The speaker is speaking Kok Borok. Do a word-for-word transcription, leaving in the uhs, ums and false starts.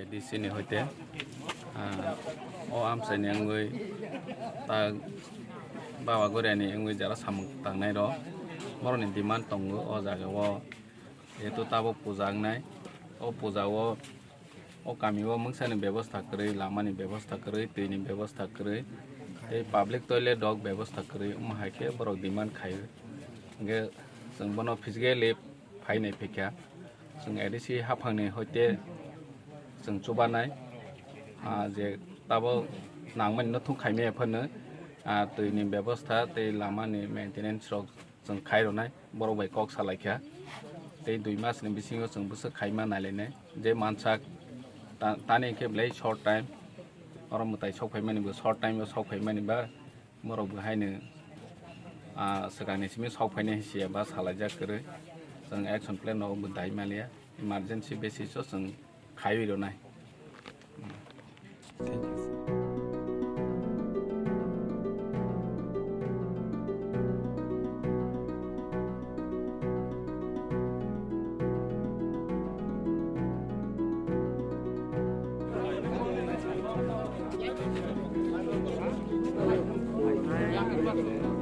D C ni hoite, ah, o amchaini wngwi ta baba goriani wngwi jara samung tangnai rok, borokni demand tongo o jaga o, jehetu tabuk puja wngnai, o puja o, o kami o mungsani bebosta kwrwi, lamani bebosta kwrwi, twini bebosta kwrwi, tei public toilet rok bebosta kwrwi, omo hai khe borok demand khai o. Hwnkhe chwng bono physically phainai phikha, chwng A D C haphangni hoite chwng chubanai, ah, je tabuk nangmani no thung khaimaya phano, ah, twini bebosta tei lamani maintenance rok chwng khai rwnai, borok bai kok salaikha. Tei dui mas ni bisingo chwng bwswk khaima nailainai, je mansak ta-, tani khe belai short time, oro mwtai sok phaimani bo short time o sok phaimani ba, borok bo haino, ah, swkangni simi sok phainai hinwi siya ba salaijak kwrwi. Chwng action plan rok bo dai maliya, emergency basis o chwng khaiwi rwnai. Thank you.